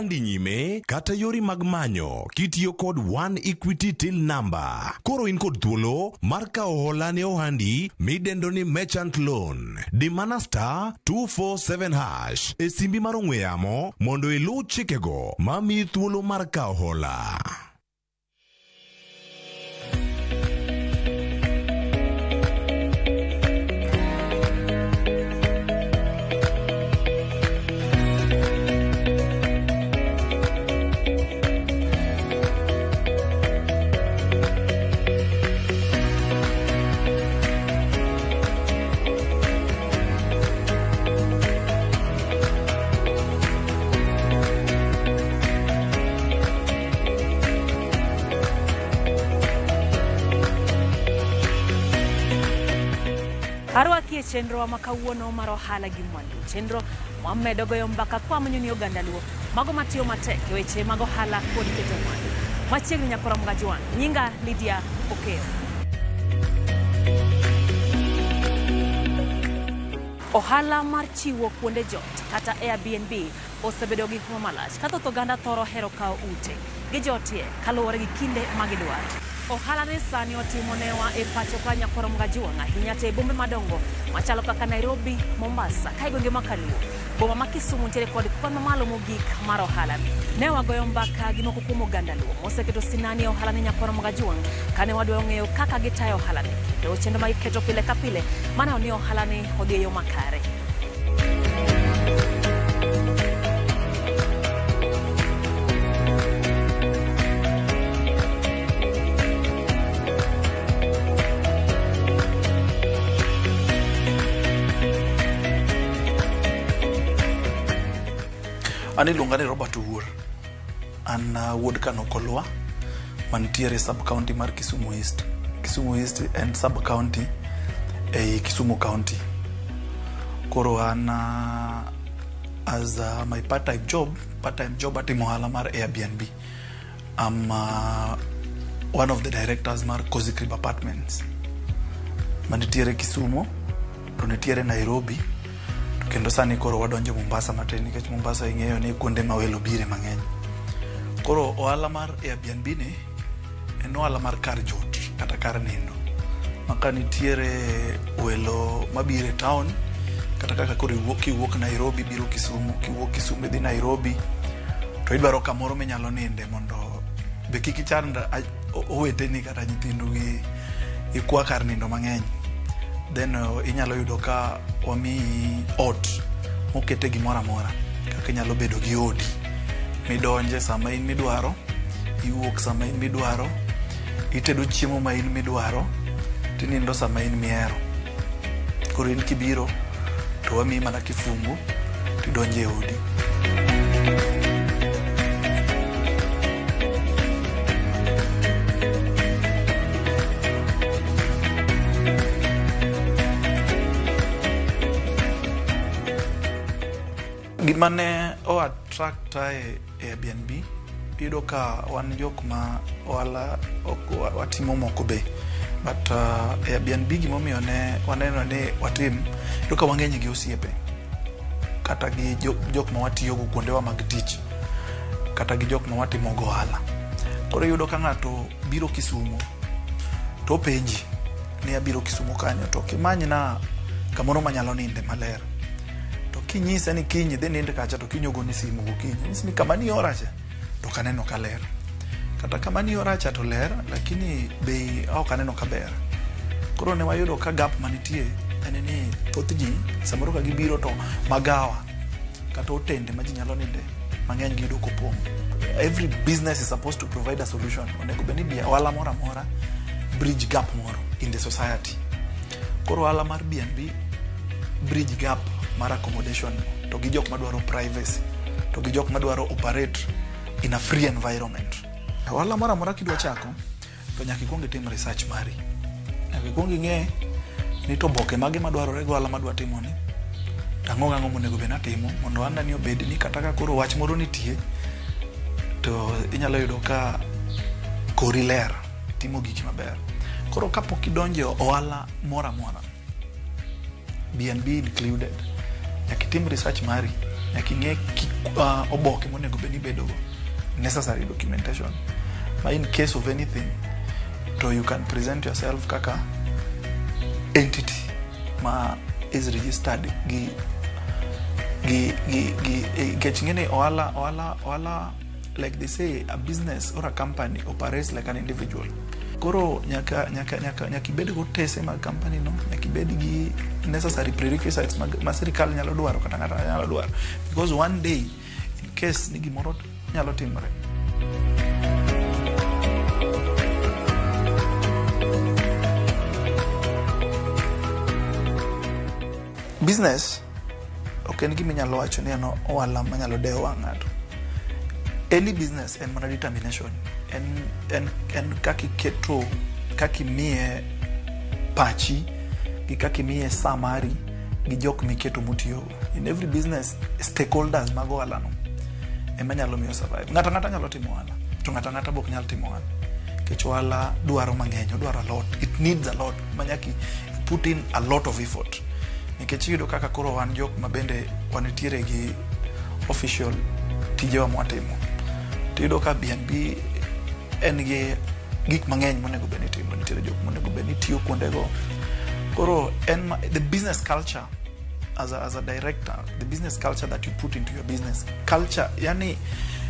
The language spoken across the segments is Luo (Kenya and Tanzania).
ohandi nyime kata yori mag manyo kitiyo kod One Equity Till Number. Koro in kod thuolo mar kawo hola ne ohandi midendo ni Merchant Loan. Di mana star 247 hash e simbi mar ong'we yamo mondo iluw chikego mamiyi thuolo mar kawo hola. Arwaki e chenrowa ma kawuono mar ohala gi mwandu. Chenro mwamedo goyo mbaka kwamanyo ni oganda Luo mago matiyo matek e weche mag ohala kod keto mwandu. Machiegni nyakora Mgajwang'. Nyinga Lydia Okeyo. Ohala mar chiwo kuonde jot kata Airbnb osebedo gi huma malach ka thoth oganda thoro hero kawo ute gijotie kaluwore gi kinde ma gidwaro. Ohala ni sani otimo newa e pacho ka nyakoro Mgajuang' ahinya to e bombe madongo machalo kaka Nairobi, Mombasa ka e gwenge ma Kaluo. Boma ma Kisumu nitiere kod kwan mamalo mogik mar ohala ni. Ne wagoyo mbaka gi moko kuom oganda Luo moseketo sinani e ohala ni nyakoro Mgajuang' kane wadwaro ng'eyo kaka gitayo ohala ni kendo chenro ma giketo pile ka pile maneno ni ohala ni odhi e yo makare. An iluonga ni Robert Owuor. An wuod Kano Kolwa mantiere sub county mar Kisumu East. Kisumu East en sub county ei Kisumu County. Koro an as my part time job atimo ohala mar Airbnb. I'm one of the directors mar Cozy Crib Apartments manitiere Kisumu to nitiere Nairobi to kendo sani koro wadonjo Mombasa matin nikech Mombasa ing'eyo ni kuonde ma welo bire mang'eny. Koro ohala mar Airbnb ni en ohala mar kar jot kata kar nindo ma ka nitiere welo mabiro e town kata kaka koro iwuok kiwuok Nairobi biro Kisumu, kiwuok Kisumu idhi Nairobi to idwaro kamoro minyalo ninde mondo be kik ichand oweteni kata nyithindu gi ikwa kar nindo mang'eny. Then inyalo yudo ka wamiyi ot mokete gimoro amora kaka inyalo bedo gi odi midonje sama in midwaro, iwuok sama in midwaro, itedo chiemo ma in midwaro, tinindo sama in mihero. Koro in kibiro to wamiyi mana kifungu tidonjo e odi. Gima ne o attracta e Airbnb, iyudo ka wan jok ma ohala ok watimo moko be, but Airbnb gimomiyo ne waneno ni watim, iyudo ka wang'eny gi osiepe kata gi jok ma watiyogo kuondewa mag tich kata gi jok ma watimo go ohala. Koro iyudo ka ng'ato biro Kisumu to openji ni abiro Kisumu kanyo to kimanyna kamoro manyalo ninde maler, to kinyise ni kiny idhi nind kacha, to kiny ogoni simu gokinyi nyisi ni kama niora cha to ok aneno ka ler, kata kama niora cha to ler lakini bei ok aneno ka ber. Koro ne wayudo ka gap manitie en ni thoth ji samoro ka gibiro to magawa kata otende ma ji nyalo ninde mang'eny giyudo kopong'. Every business is supposed to provide a solution. Onego bed ni ohala moro amora bridge gap moro in the society. Koro ohala mar BNB bridge gap mar accommodation to gi jok madwaro privacy to gi jok madwaro operate in a free environment. Ohala moro amora kidwa chako to nyaka ikwong itim research mari, nyaka ikwong ing'e ni to oboke mage madwarore go ohala madwa timo ni to ang'o gang'o monego bed natimo mondo ohanda ni obed ni kata ka koro wach moro nitie to inyalo yudo ka kori ler timo giki maber. Koro kapok idonjo e ohala moro amora, BNB included, nyaka itim research mari. Nyaka ing'e oboke monego bed ni ibedogo, necessary documentation ma in case of anything to you can present yourself kaka entity ma is registered gi gi gi gi nikech ing'e ni ohala like they say, a business or a company operates like an individual. Koro nyaka ibed go otese mag company no, nyaka ibed gi necessary prerequisites mag ma sirikal nyalo dwaro kata ng'ato nyalo dwaro, because one day in case ni gimoro nyalo timore. Business ok en gima inyalo wacho ni en ohala manyalo dewo wang' ng'ato. Any business en mana determination, en kaka iketo, kaka imiye pachi gi kaka imiye saa mari gi jok miketo mutiyogo. In every business, stakeholders mag ohala no ema nyalo miyo survive. Ng'ato ang'ata nyalo timo ohala, to ng'ato ang'ata be ok nyal timo ohala, nikech ohala dwaro mang'eny, odwaro a lot, it needs a lot ma nyaka put in a lot of effort. Nikech iyudo kaka koro wan jok ma bende wanitiere gi official tijewa mwatimo, tiyudo ka BNB en gi gik mang'eny monego bed ni itimo, nitiere jok monego bed ni tiyo kuondego. Koro en the business culture as a director, the business culture that you put into your business culture, yani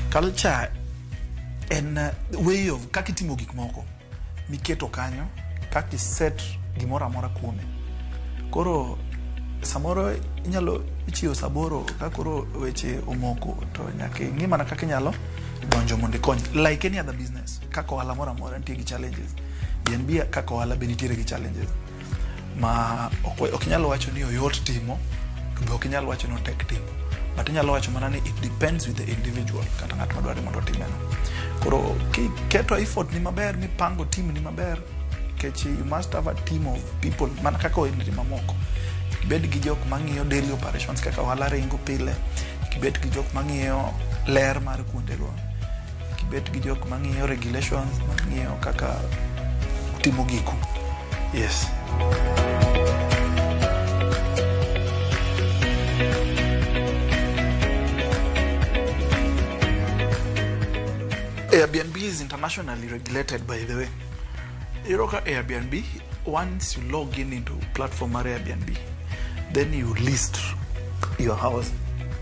culture en way of kaka itimo gik moko miketo kanyo, kaka iset gimoro amora kuome. Koro samoro inyalo ichiewo saa aboro, ka koro weche omoko to nyaka ing'i mana kaka inyalo donjo mondo ikony. Like any other business, kaka ohala moro amora nitie gi challenges, BNB kaka ohala be nitiere gi challenges ma ok inyal wacho ni oyot timo, to be ok inyal wacho ni otek timo, but inyalo wacho mana ni it depends with the individual kata ng'at madwaro mondo otime no. Koro kiketo effort ni maber, mipango team ni maber, nikech you must have a team of people mana kaka ohendni mamoko. Ibed gi jok mang'iyo daily operations, kaka ohala ringo pile, ibed gi jok mang'iyo ler mar kuondego, ibed gi jok mang'iyo regulations, mang'iyo kaka utimo giku. Yes. Airbnb is internationally regulated, by the way. Iyudo ka Airbnb, once you log in into platform mar Airbnb, then you list your house.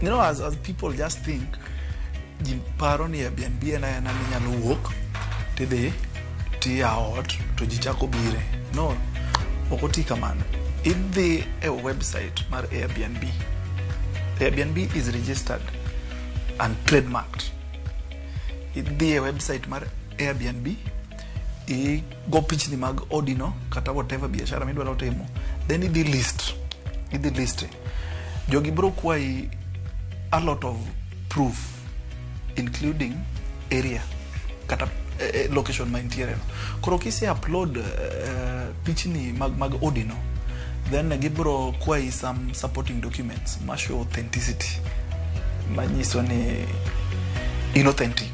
As people just think, ji paro ni Airbnb en aena ni inyalo wuok tidhi tiyawo ot to ji chako bire. No, ok oti kamano. Idhi e website mar Airbnb. Airbnb is registered and trademarked. Idhi e website mar Airbnb, igo pichni mag odino kata whatever biashara midwaro timo, then idhi list. Jogi biro kwayi a lot of proof, including area kata location ma intiere no. Koro kise upload pichni mag odino, then gibiro kwayi some supporting documents ma show authenticity, manyiso ni in authentic.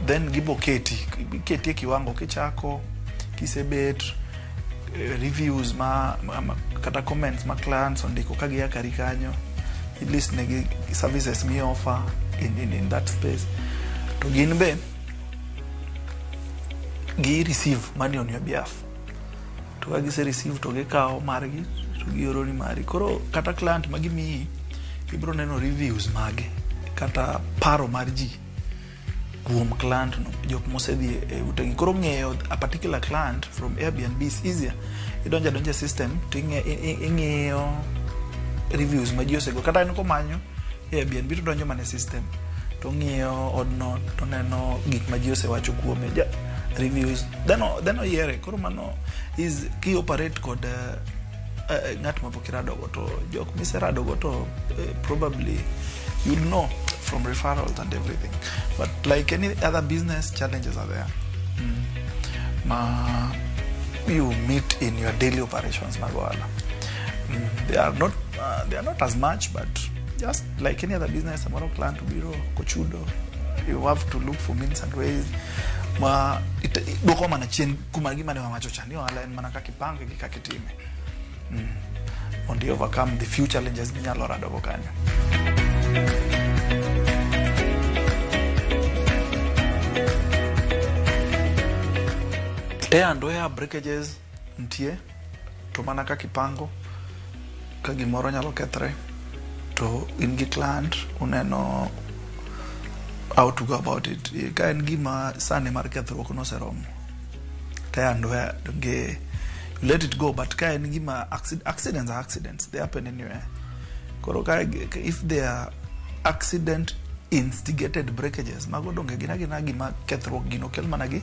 Then gibo keti iketi e kiwango kichako kisebet reviews ma kata comments ma clients ondiko ka gia kari kanyo, ilist negi services mi offer in that space, to gin be gi receive money on your behalf. To ka gise receive to gikawo margi to gioroni mari. Koro kata client ma gimiyi, ibiro neno reviews mage kata paro mar ji kuom client no, jok mosedhi e utegi. Koro ng'eyo a particular client from Airbnb is easier. Idonjo adonja e system to ing'iyo reviews ma ji osego. Kata en komanyo Airbnb to donjo mana e system to ng'iyo odno to neno gik ma ji osewacho kuome, ja, reviews, then oyiere. Koro mano is ki operate kod ng'at mapok iradogo, to jok miseradogo to probably you'll know from referrals and everything. But like any other business, challenges are there ma you meet in your daily operations mag ohala. They are not as much, but just like any other business, samoro client obiro kochudo, you have to look for means and ways ma dwoko mana chien kuma gima ne wawacho cha ni ohala en mana kaka ipange gi kaka itime. Mondo i overcome the few challenges minyalo radogo kanyo. Tear and wear breakages nitie to mana kaka ipango ka gimoro nyalo kethre to in gi client uneno how to go about it. Ka en gima sane mar kethruok noseromo, tear and wear donge you let it go. But ka en gima accidents are accidents, they happen anywhere. Koro ka if they are accident instigated breakages, mago donge gin agina gima kethruok gino kel mana gi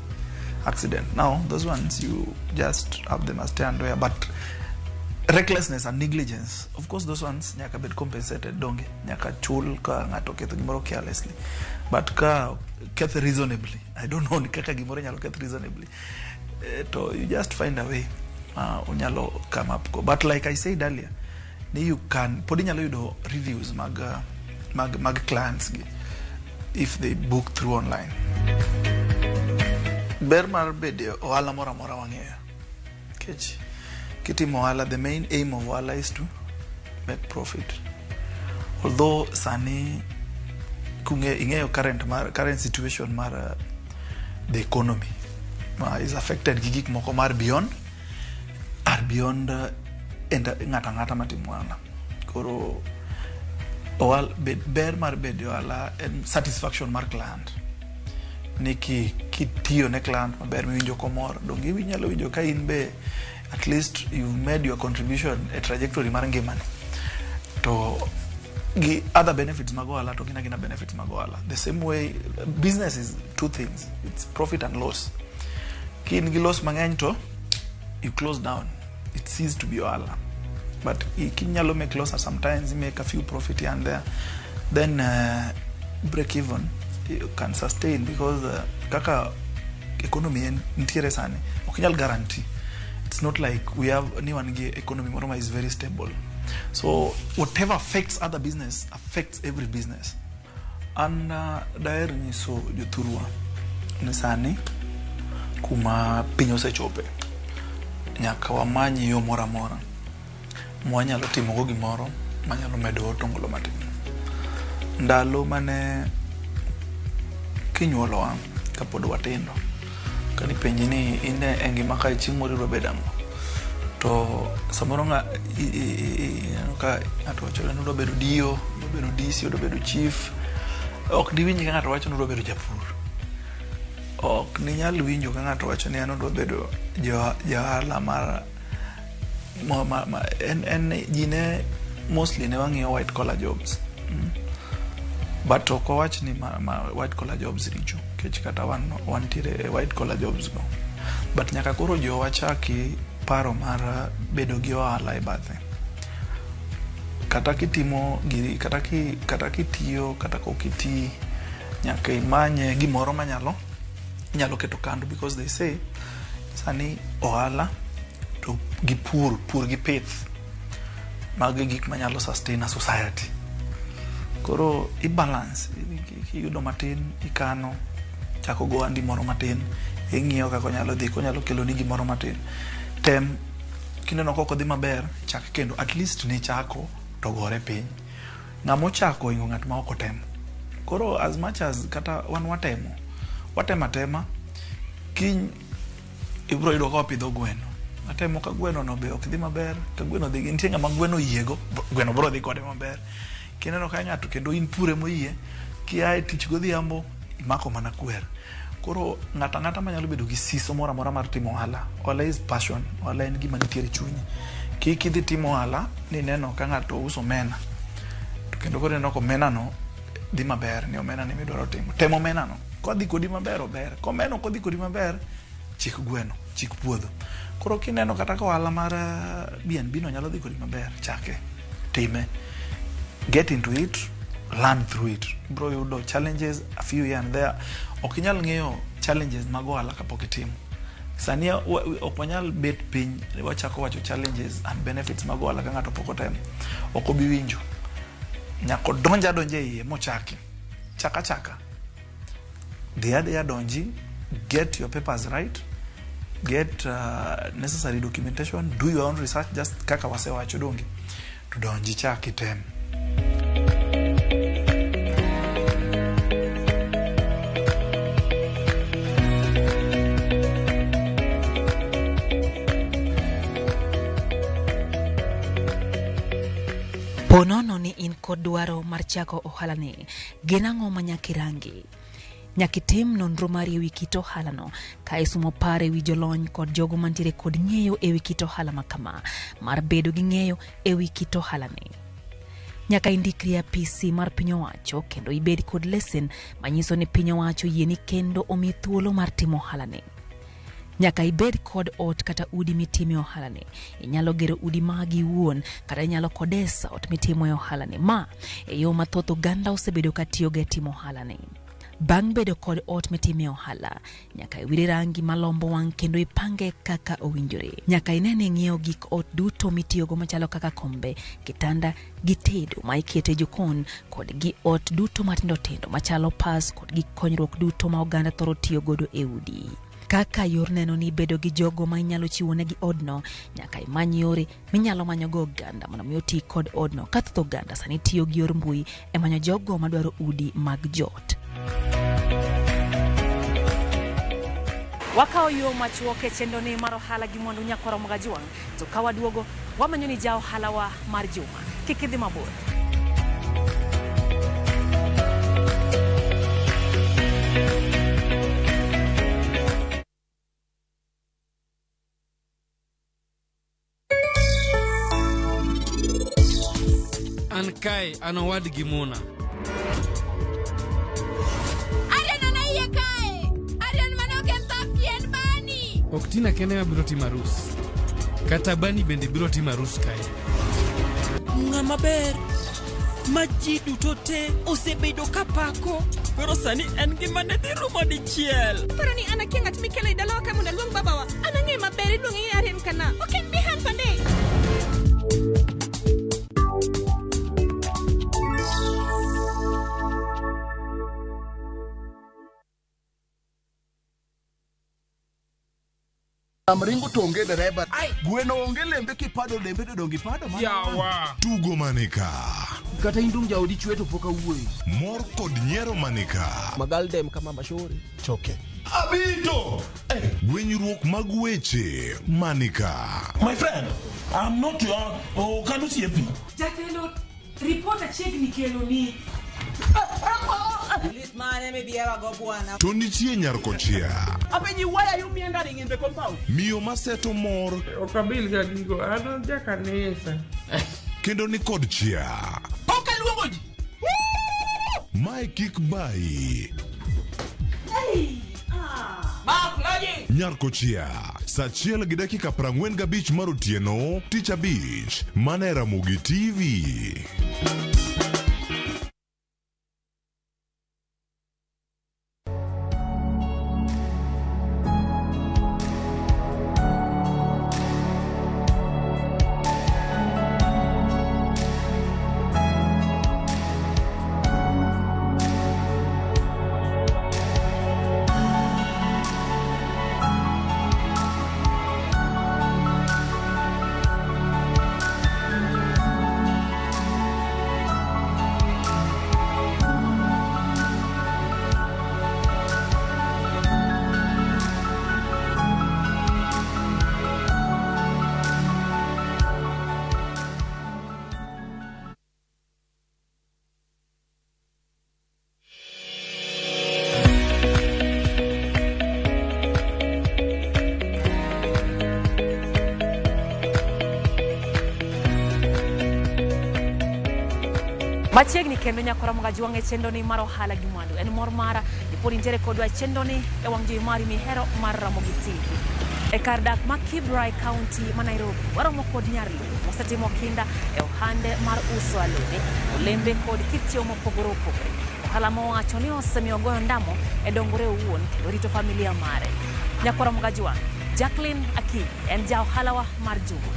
accident. Now those ones you just have them as tear and wear. But recklessness and negligence, of course those ones nyaka bed compensated, donge nyaka chul ka ng'ato oketho gimoro carelessly. But ka keth reasonably, I don't know ni kaka gimoro inyalo keth reasonably, to you just find a way unyalo come up go. But like I said earlier ni you can pod inyalo yudo reviews mag clients gi if they book through online. Ber mar bedo ohala moro amora wang'eyo nikech kitimo ohala, the main aim of ohala is to make profit. Although sani kung'e ing'eyo current situation mar the economy is affected gi gik moko mar beyond are beyond ng'ato ang'ata matimo ohala. Koro ber mar bedo ohala en satisfaction mar client ni kitiyo ne client maber miwinjo komor, donge inyalo winjo ka in be at least you've made your contribution e trajectory mar ngimani. To gi other benefits mag ohala to gin agina benefits mag ohala. The same way, business is two things: it's profit and loss. Ki in gi loss mang'eny to you close down, it cease to be ohala. But kinyalo make loss, sometimes you make a few profit here and there, then break even, you can sustain. Because kaka economy en nitiere sani, ok inyal guarantee. It's not like we have ni wan gi economy moro ma is very stable. So whatever affects other business affects every business. An daher nyiso jothurwa ni sani kuma piny osechope, nyaka wamany yo moro amora mwanyalo timogo gimoro manyalo medo otonglo matin. Ndalo mane kinyuolowa kapod watindo, kanipenji ni in e ngima kae chieng' moro idwa bedo ang'o, to samoro ineno ka ng'ato wacho ni odwa bedo DO, odwa bedo DC, odwa bedo chief. Ok diwinj ka ng'ato wacho ni odwa bedo japur. Ok ninyal winjo ka ng'ato wacho ni an odwa bedo jaohala mar ma, en ji ne mostly ne wang'iyo white collar jobs. But ok wawach ni ma white collar jobs richo, nikech kata wan wantiere e white collar jobs go. But nyaka koro jowa chaki paro mar bedo gi ohala e bathe. Kata kitimo giri, kata kitiyo kata kok iti, nyaka imanye gimoro manyalo inyalo keto kando, because they say sani ohala to gi pur gi pith, mago e gik manyalo sustain a society. Koro i balance, kiyudo matin ikano, chako go ohandi moro matin, ing'iyo kaka onyalo dhi, konyalo keloni gimoro matin. Tem kineno kok odhi maber, chak kendo. At least nichako to gore piny. Ng'ama ochako ohingo ng'at ma ok otemo. Koro as much as kata wan watemo, watemo atema, kiny ibiro yudo ka wapidho gweno. Atemo ka gweno no be ok dhi maber, ka gweno dhi, nitie ng'ama gweno oyiego, gweno biro dhi kode maber. Kineno ka ng'ato kendo in pure moyie, kia e tich godhiambo, imako mana kwer. Koro ng'ato ang'ata manyalo bedo gi siso moro amora mar timo ohala, ohala is passion, ohala en gima nitiere e chunyi. Kik idhi timo ohala ni ineno ka ng'ato uso omena, to kendo koro ineno ka omena no dhi maber, ni omena ni midwaro timo. Tem omena no, kodhi kodi maber ober, komena ok odhi kodi maber, chik gweno, chik puodho. Koro kineno kata ka ohala mar B&B no nyalo dhi kodi maber, chake, time. Get into it, learn through it. Ibiro yudo challenges a few here and there. Ok inyal ng'eyo challenges mag ohala kapok itimo. Sani ok wanyal bet piny wachako wacho challenges and benefits mag ohala ka ng'ato pok otemo. Ok obi winjo. Nyaka odonj adonja e iye mochaki. Chaka chaka. Dhi adhiya donji, get your papers right. Get necessary documentation, do your own research, just kaka wasewacho donge to donji chak item. Ponono ni in kod dwaro mar chako ohala ni, gin ang'o ma nyaka irangi? Nyaka itim nonro mari ewi kit ohalano, ka isumo paro ewi jolony kod jogo mantiere kod ng'eyo ewi kit ohala ma kama, mar bedo gi ng'eyo ewi kit ohalani. Nyaka indikri e apisi mar piny owacho kendo ibed kod lesen manyiso ni piny owacho oyieni kendo omiyi thuolo mar timo ohalani. Nyaka ibed kod ot kata udi mitime ohalani. Inyalo gero udi magi iwuon kata inyalo kodesa ot mitimoe ohalani. Ma e yo ma thoth oganda osebedo ka tiyogo e timo ohalani. Bang' bedo kod ot mitime ohala, nyaka iwire rangi malombo wang' kendo ipange kaka owinjore. Nyaka ine ni ing'iewo gik ot duto mitiyogo machalo kaka kombe, kitanda gi tedo ma iketo e jokon kod gi ot duto matindo tindo machalo pas kod gik konyruok duto ma oganda thoro tiyo godo e udi. Kaka yor neno ni bedo gi jogo ma inyalo chiwonegi odno, nyaka imany yore minyalo manyogo oganda mondo mi oti kod odno. Ka thoth oganda sani tiyo gi yor mbui e manyo jogo madwaro udi mag jot. Wakawo yo machuok e chenroni mar ohala gi mwandu nyakwar Omoga Jwang', to ka waduogo wamanyo ni ja ohalawa mar juma. Kik idhi mabor. An kae an owadgi Muna. Arian an iye kae! Arian mane ok en thap yien bani! Ok Tina kende ma biro timo arus. Kata Bani bende biro timo arus kae. Ng'ama ber ma ji duto te osebedo ka pako koro sani en gima ne dhi rumo dichiel. Paro ni an akia ng'at mikelo e dalawa ka mondo aluong babawa. An ang'e maber iluonge ni Arian kana. Ok en Bihan Pandey. Ringo to onge dereba. Gweno onge lembe kipado lembe to donge ipado mana. Yawa. Tugo manika. Kata in dong jaodi chwe to pok awuoyo. Mor kod nyiero manika. Magaldem kama mashori. Choke. Abito. Gwenyruok mag weche manika. My friend, I'm not your okano siepni. Jatelo, ripot achiegni keloni. To nitie nyar kochia. Apenji, why are you meandering in the compound? Miyo maseto mor Ok abil ga gigo, an jakanisa. kendo ni kod chia. Ok aluongo ji. Mae kik bayi. Mark Logi. Nyar kochia. Sa 1:45 mar otieno, tich abich, mana e Ramogi TV. Machiegni kendo nyakwar Omoga Jwang' e chenroni mar ohala gi mwandu. En mor mara ni pod intiere kodwa e chenroni e wang' jowi mari mihero mar Ramogi TV. E kar dak ma Kibra e kaunti ma Nairobi, waromo kod nyar Luo mosetimo kinda e ohande mar uso alode, olembe kod kit chiemo mopogore opogore. Ohala mowacho ni osemiyo ogoyo ndamo e dongore owuon kendo rito familia mare. Nyakwar Omoga Jwang', Jacqueline Akinyi en ja ohalawa mar juma.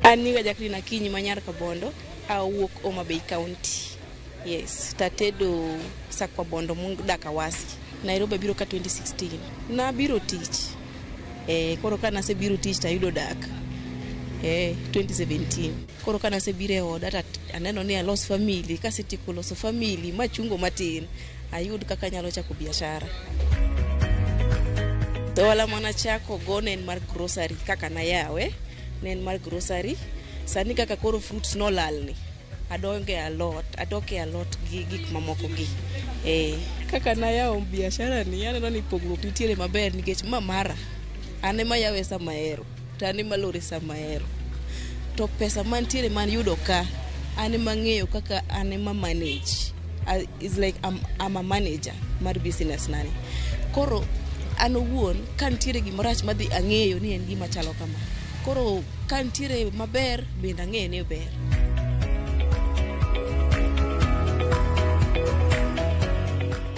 An nyinga Jacqueline Akinyi ma nyar Kabondo, awuok Homa Bay County. Yes, tatedo Sakwa Bondo modak Awasi. Nairobi abiro ka 2016. Nabiro tich. Koro ka nasebiro tich tayudo dak. 2017. Koro ka nasebiro e oda to aneno ni alos family, kasetieko loso family machungo matin, ayud kaka anyalo chako biashara. To ohala manachako go ne en mar grocery kaka nayawe, ne en mar grocery. Sani kaka koro fruits nolalni, adonge alot, adok e alot gi gik mamoko gi. Kaka nayawo biashara ni, aneno ni pogruok nitiere maber nikech ma mara, an ema yawe sama ahero, to an ema alore sama ahero. To pesa mantiere man yudo ka, an ema ang'eyo kaka an ema manage. It's like I'm a manager mar business nani. Koro an owuon ka nitiere gimarach madhi ang'eyo ni en gima chalo kama. Koro ka nitiere maber bende ang'eyo ni ber.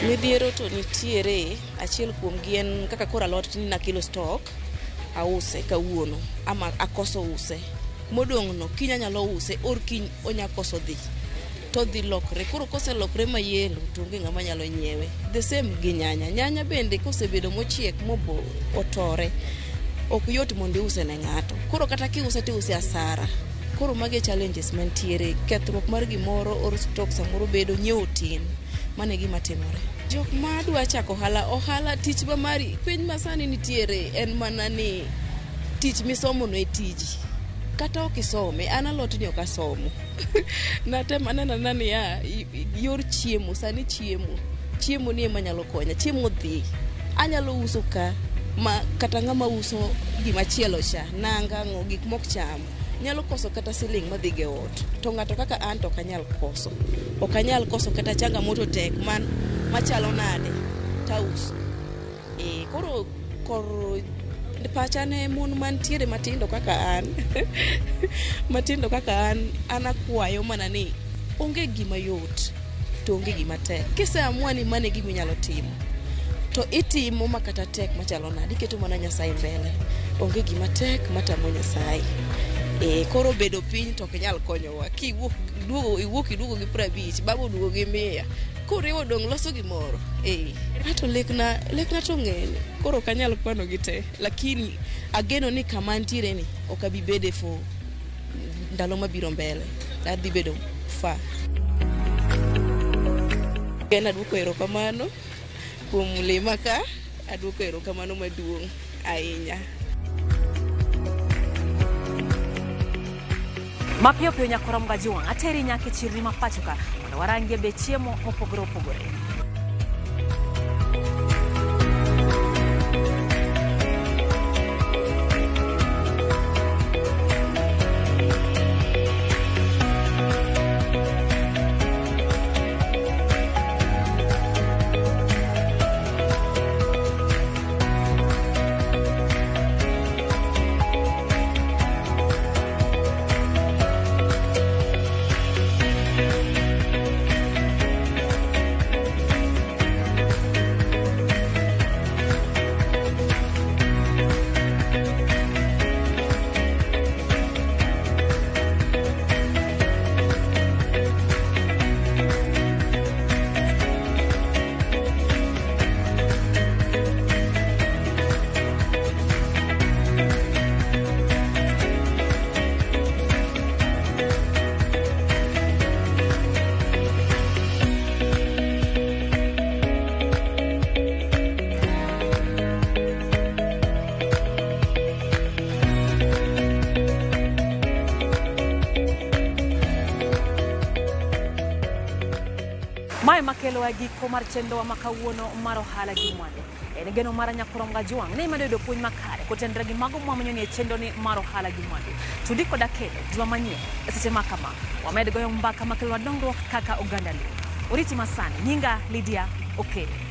Midhiero to nitiere, achiel kuom gi en kaka koro alot ni nakelo stock, ause kawuono ama akoso use. Modong' no kiny anyalo use or kiny onya koso dhi. To dhi lokre, koro koselokre mayelo to onge ng'ama nyalo nyiewe. The same gi nyanya, nyanya bende kosebedo mochiek mobo otore, ok yot mondo iuse ne ng'ato. Koro kata kiuse to iuse asara. Koro mago e challenges mantiere, kethruok mar gimoro or stock samoro bedo nyiewo tin. Mano e gima timore. Jok ma dwa chako ohala, ohala tich ma mari piny masani nitiere en mana ni tich misomo no e tiji. Kata ok isome, an alot ni ok asomo. Natemo aneno anena niya, yor chiemo, sani chiemo, chiemo ni ema nyalo konya, chiemo dhi. Anyalo uso ka, ma kata ng'ama uso gima chielo cha, nanga ang'o, gik mok cham, nyalo koso kata siling madhi go e ot. To ng'ato kaka an to ok anyal koso. Ok anyal koso kata changamoto tek man machalo nade, tauso. Koro kor pacha ne mon mantiere matindo kaka an. Matindo kaka an, an akwayo mana ni onge gima yot to onge gima tek. Kiseamua ni mano e gima inyalo timo, to itimo ma kata tek machalo nade, iketo mana Nyasaye mbele. Onge gima tek matamo Nyasaye. Koro bedo piny to ok nyal konyowa. Kiwuok duogo, iwuok iduogo gi 50, baba oduogo gi 100. Koriwo dong' loso gimoro. Ato lekna to ng'eny. Koro ok anyal kwano gi te. Lakini ageno ni kama antiere ni ok abi bede for ndalo mabiro mbele. Adhi bedo far. En aduoko erokamano kuom lima ka, aduoko erokamano maduong' ahinya. Mapiyo piyo nyakora Mgajuang', ateri nyaka e chirni ma pacho ka mondo warangie bech chiemo mopogore opogore. Mae makelo e giko mar chenrowa ma kawuono mar ohala gi mwandu. En geno mara nyakoro Mgajuang' ne imedo yudo puonj makare kotenore gi mago mwamenyo ni e chenro ni mar ohala gi mwandu. Tudi koda kendo juma manyien e seche ma kama wamed goyo mbaka makelo dongruok kaka oganda Luo. Oriti masani, nyinga Lydia Okello.